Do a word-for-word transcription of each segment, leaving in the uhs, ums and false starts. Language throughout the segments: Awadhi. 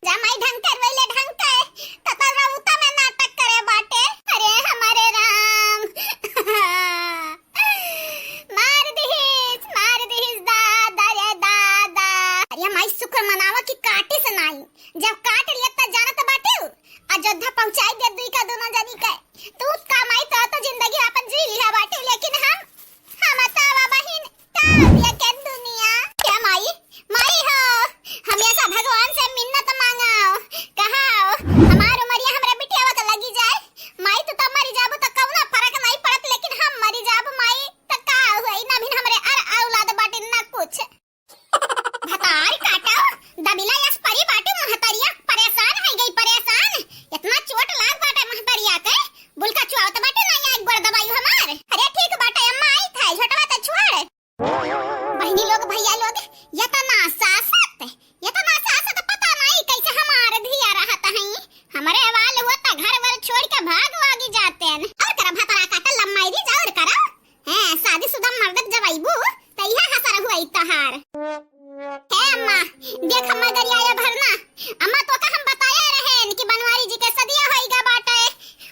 जमाई ढंग कर वैले ढंग के, त तोर रउता में नाटक करे बाटे। अरे हमारे राम। मार दिहिस, मार दिहिस दादा रे दादा। अरे माई शुक्र मनावा कि काटिस नाई। जब काट लिया त जानत बाटे, अयोध्या पहुँचाई दे दुई का दोनों जनी के। तू का माई तो, तो जिंदगी आपन जी लिहा बाटे, लेकिन हम, हम त बहिन का दिया के दुनिया। क्या माई, माई हो, हमेशा भगवान से मिन्नत मांगाओ, कहाओ, हमार उमरिया हमरे बिटियावा के लगी जाए। माई तू त मरी जाबू त कौनो फर्क नहीं पड़त, लेकिन हम मरी जाबू माई त का हुई, ना भी हमरे अर औलाद बाटे ना कुछ। भतार काटो, दबिला यस परी बाटे महतरिया, परेशान है गई परेशान। इतना चोट लाग बाटे महतरिया के, बुलका चुआवत बाटे ना, या एक गोड़ दबाई हमार। अरे ठीक बाटे अम्मा, आई था, झोटवा त छोड़। बहिनी लोग, भैया लोग, ये तो ना सासत, ये तो ना सासत, पता नहीं कैसे हमार धिया रहत हैं। हमरे वाल हुआ त घर वर छोड़ के भाग वागी जाते हैं। और करा भतरा काटा लम्माई री जाओ और करा। हैं, शादीशुदा मर्द जब अइबू, त इहे हसर हुई तोहार। हे अम्मा, देख अम्मा गरियाया भरना। अम्मा, तोका हम बताया रहेन कि बनवारी जी के सदिया होइगा बाटे,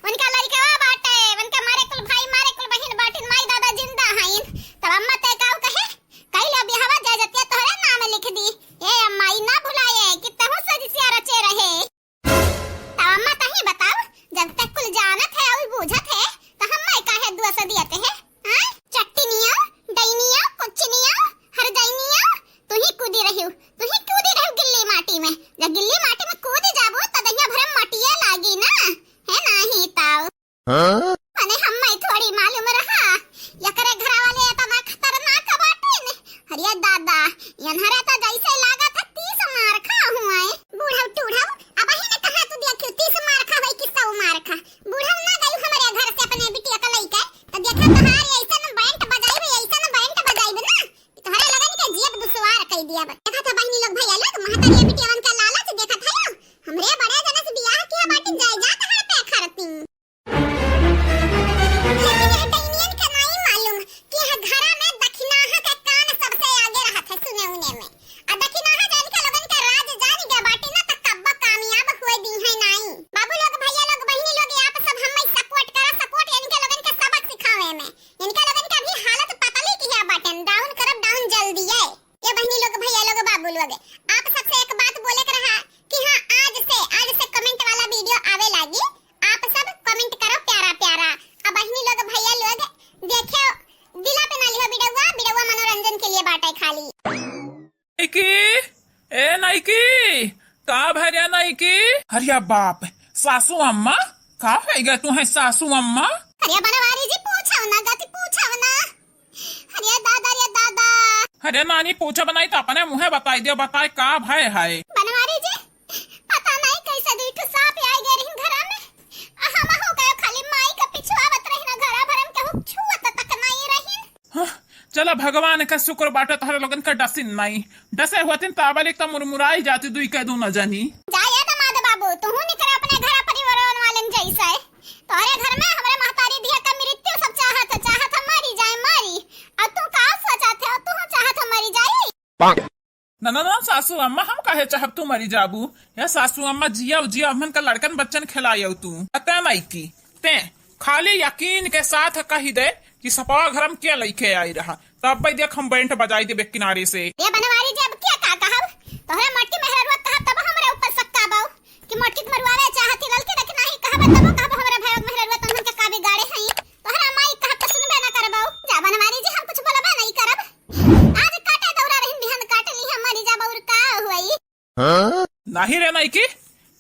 उनका लड़कवा बाटे, उनका मारे कुल भाई, मारे कुल बहिन बाटिन, माई दादा जिंदा हईन। तब अम्मा ते काऊ कहे, कई लो बिहावा, जाय जतिया तोहरे नाम लिख दी। ए अम्मा, ई ना भुलाए कि तहू सजिसिया रचे रहे। तब अम्मा तही बताओ, जब तक कुल जानत है और बूझत है, त हम्मे काहे दुआ से दियत है? हाँ? चट्टिनिया, डैनिया, कुचनिया, हरदैनिया, तुही कूदी रहियो, तुही कूदी रहियो गिल्ली माटी में। जब गिल्ली माटी में कूदी जाबो, त दहिया भरे माटिए लागी ना, है नाही ताऊ? हाँ? मने हम्मे थोड़ी मालूम रहा, एकरे घरा वाले इतना खतरनाक बाटिन। अरे दादा, एन्हरे तो जैसे लागत है तीस मार खा हुआ है। बूढ़ऊ टूढ़ऊ, अबहिन कहाँ तू देखियो तीस मार खा होई कि सौ मार खा। बूढ़ऊ ना गई हमरे घर से अपने बिटिया का लइके, तो देखा तोहार ऐसन बैंड बजाइब, ऐसन बैंड बजाइब ना, कि तोहरे लगन के जियत दुश्वार कई दिया। देखा था बहिनी लोग, भैया लोग, महतारी बिटियावन का लालच देखत है, हमरे बड़े जने से बियाह किया बाटी, जायदाद हड़पे खातिर। लेकिन यह डैनियन के नाई मालूम कि यह घरा में दखिनाहा के कान सबसे आगे रहत है सुने उने में। आ दखिनाहा जान के लोगन के राज जान गया बाटी ना, त कब्बो कामयाब हुए दी है नाई। बाबू लोग, भैया लोग, बहिनी लोग, आप सब हम्मे support करा, support इनके लोगन के सबक सिखावे में। इनके लोगन के अभी हालत पतली किया बाटन, down करब down जल्दी है। ये बहिनी लोग, भैया लोग, बाबू लोग, आप सबसे एक बात बोले के रहा कि हाँ, आज से, आज से comment वाला video आवे लागी। आप सब comment करो प्यारा प्यारा। अब बहिनी लोग, भैया लोग, देखियो, दिला पे ना लिहो बिडौआ, बिडौआ मनोरंजन के लिए बाटे खाली। नाइकी, ए नाइकी, का भर्या नाइकी? अरे बाप, सासू अम्मा, का होइगा तू है सासू अम्मा? अरे बनवारी जी, पूछो ना गति, पूछो ना। अरे दादा, अरे दादा। अरे नानी, पूछब नाई त अपने मुँहे बताई दियो, बताए का भय है? बनवारी जी, पता नहीं कैसे दुई ठो सांप आइ गए रहिन घरा में। आ हम हो गए खाली माई का पिछुआवत रहिन, घरा भरन केहू छुअत तक नहीं रहिन। हाँ, चला भगवान का शुक्र बाटे तोहरे लोगन का डसिन नहीं। डसे होतिन त अबले त मुरमुराई जाती दुई के दूनो जनी। जाए दमाद बाबू, तुहू निकरे अपने घर परिवार वालन जैसे। तोहरे घर में हमरे महतारी दिया का मृत्यु सब चाहत, चाहत हम मरी जाए, मरी। अब तू का सोचत है, तू चाहत हम मरी जाई? ना, ना, ना, सासू अम्मा, हम काहे चाहब तू मरी जाबू? या सासू अम्मा, जिया, जिया, हमन का लड़कन बच्चन खिलायौ तू। अतै नाइकी, तैं खाली यकीन के साथ कही दे कि सपवा घर में के लइके आई रहा, तब भाई देख हम बैंड बजाई देबे किनारे से। ए बनवारी जी, अब क्या का कहब? तोहरे मोटकी मेहररुआ कहब तब हमरे ऊपर शक का बाऊ कि मोटकी के मरुआवे चाहती, ललकी देख नाही कहब तब कहब हमरे भैया के मेहररुआ तनहन के का बिगाड़े हई। तोहरा माई कहब त सुनबे ना करबौ। जा बनवारी जी, हम कुछ बोलबे नहीं करब। आज काटे दौरा रहिन, बिहान काट ली हम मरी जाब और का हुई। हाँ? नहीं रे नाइकी,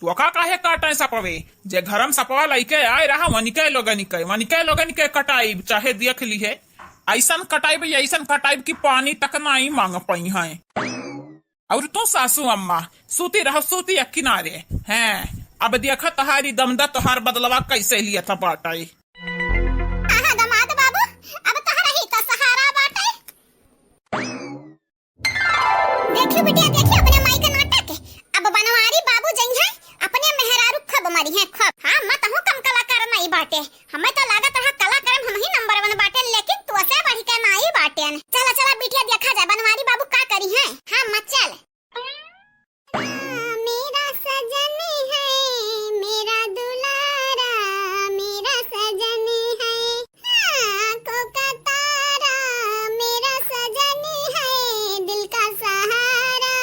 तू का काहे काटे सपवे? जे घरम सपवा लइके आए रहा, वनिके लोगन के, वनिके लोगन के कटाइब, चाहे देख ली है। ऐसन कटाइब, ऐसन कटाइब कि पानी तक नाई मांग पाई हैं। और तू सासू अम्मा, सूती रहो, सूती एक किनारे। हैं, अब देखा तोहारी दमदा, तोहार बदलवा कैसे लिया था बाटे। आहा, दमाद बाबू, अब तोहरा ही तो सहारा बाटे। देखियो बिटिया, देखियो अपने माई का नाटक। अब बनवारी बाबू जइहैं, अपने मेहरारू खूब मरिहैं, खूब। हाँ, अम्मा तहूँ कम कलाकार नाई बाटे। हमें तो लागत रहा कलाकार में हम ही number one बाटे, लेकिन तोसे बढ़ के नाई बाटे। चला, चला बिटिया, देखा जाए बनवारी बाबू का करिहैं। हाँ, मचल। मेरा सजन है, मेरा दुलारा, मेरा सजन है, आँखों का तारा, मेरा सजन है, दिल का सहारा,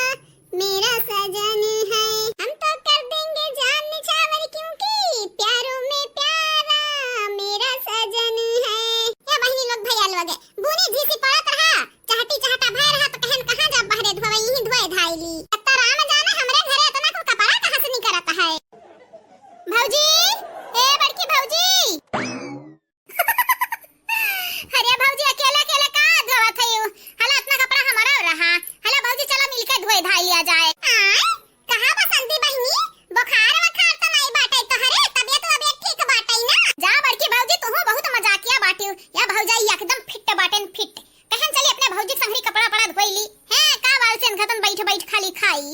मेरा सजन है। हम तो कर देंगे जान निछावर, क्योंकि प्यारों में प्यारा मेरा सजन है। ए बहिनी लोग, भैया लोग, बूनी झीसी पड़त रहा, चहटी चहटा भय रहा, तो कहेन, "कहाँ जाब बहरे धोवे, यहीं धोए धाइली।" अत्ता राम जाने हमरे घरे इतना कुल कपड़ा कहाँ से निकरत है। भौजी, ए बड़की भौजी। अरे भौजी, अकेले अकेले का धोवत है यू? हला इतना कपड़ा हमारा रहा। हला भौजी, चला मिलके धोए धाई लिया जाए। आय, कहाँ बसंती बहिनी, बुखार वखार तो नहीं बाटे तोहरे, तबियत वबियत ठीक बाटे ना? जा बड़की भौजी, तुहू बहुत मजाकिया बाटियो। या भौजाई एकदम फिट बाटेन फिट। कहन चली अपने भौजी के संगरी कपड़ा पड़ा धोई ली। हैं, का वाल से घतन बैठ बैठ खाली खाई।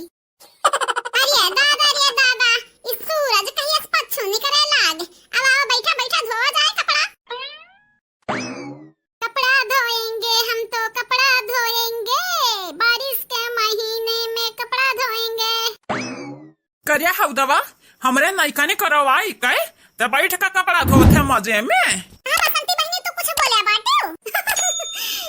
अरे दादा, अरे दादा, ई सूरज कहिया से पच्छू निकरे लाग। अब आओ, बैठा बैठा धोवा जाए कपड़ा। कपड़ा धोएंगे हम तो, कपड़ा धोएंगे, बारिश के महीने में कपड़ा धोएंगे। करिया हौदवा, हमरे नैकने करवाई कै, त बैठ के कपड़ा धोत है मजे में। हाँ, बसंती बहिनी, तू कुछ बोले बाटू?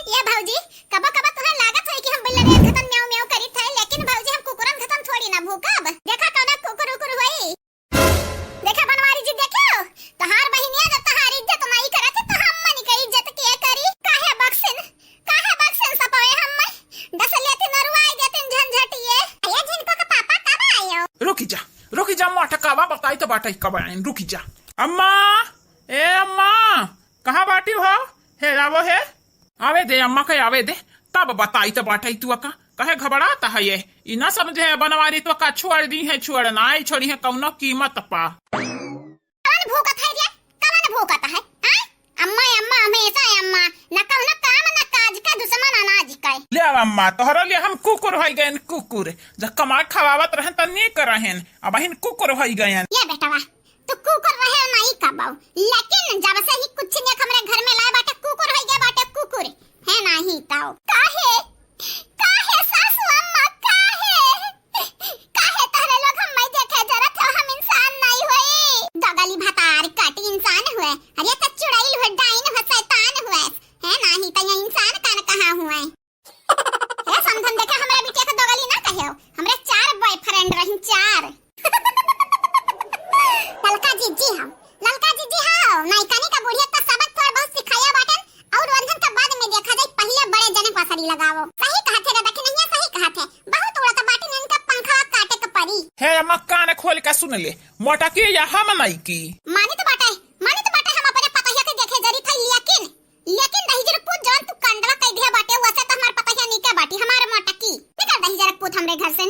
ये भौजी, कबो कबो तुहे लागत होई कि हम बिल्लरियन घतन म्याऊ म्याऊ करित है, लेकिन भौजी, हम कुकुरन घतन थोड़ी ना भूकब। देखा कौना कुकुर उकुर होई। देखा बनवारी जी, देखो, तोहार बहिनिया जब तोहार इज्जत नाई करत है, तो हम मनी के इज्जत के करी? काहे बक्सिन, काहे बक्सिन सपवे हम? डसले ती नरुआई देतिन झंझटिए। अये झिनको के पापा कब आयो? रुकी जा, रुकी जा, मोटकावा बताई तो बाटई कब आइन, रुकी जा। अम्मा, ए अम्मा, कहाँ बाटी हो? हे, आवो हे। आवे दे अम्मा के, आवे दे, तब बताई त बाटई तू का। कहे घबरात है ये, ई ना समझे है बनवारी तो का छोड़ दी है, छोड़ ना आई, छोड़ी है कौनो कीमत पा। कवन भूकत है रे? कवन भूकत है? हैं? अम्मा, अम्मा, हमेशा अम्मा, न कौनो काम न काज का, दुश्मन अनाज का। ले अब अम्मा, तोहरा लिए हम कुकुर होई गयन, कुकुर। जब कमा खवावत रहन त नीक रहन, अब हिन कुकुर होई गयन। ये बेटवा, तू कुकुर रहे नहीं कबऊ, लेकिन जब से ही कुछ ने हमरे घर में लाए बाटे, कुकुर होई गए बाटे, कुकुर है नहीं तो। काहे, काहे सासू अम्मा, काहे, काहे तहरे लोग हम मैं देखे जरत हो, हम इंसान नहीं होई। दगली भतार काटी इंसान हुए, अरे त चुड़ैल हुए, डाइन हुए, शैतान हुए, है नहीं तो ये इंसान कान कहाँ हुए? हे समधन, देखा, हमरा बिटिया के दोगली ना कहेउ। हमरे चार boyfriend रहिन, चार। ललका जीजी हम, ललका जीजी हाउ, नाइकानी का बुढ़िया का सबक थोड़ बहुत सिखाया बाटन, और रंजन का बाद में देखा जाए, पहिले बड़े जने पसरी लगावो। सही कहा थे रे दखिनैया, सही कहा थे, बहुत उड़त बाटिन, इनका पंखवा काटे के परी। हे अम्मा, कान खोल के सुन ले, मोटकी या हम नहीं की। मानित बाटे, मानित बाटे, हम अपने पतहिया के देखे जरी थे, लेकिन लेकिन दहिजर पूत, जौन तू कंडवा कइ दिया बाटे, वैसे तो हमार पतहिया नीके बाटी, हमार मोटकी। निकल दहिजर पूत हमरे घर से,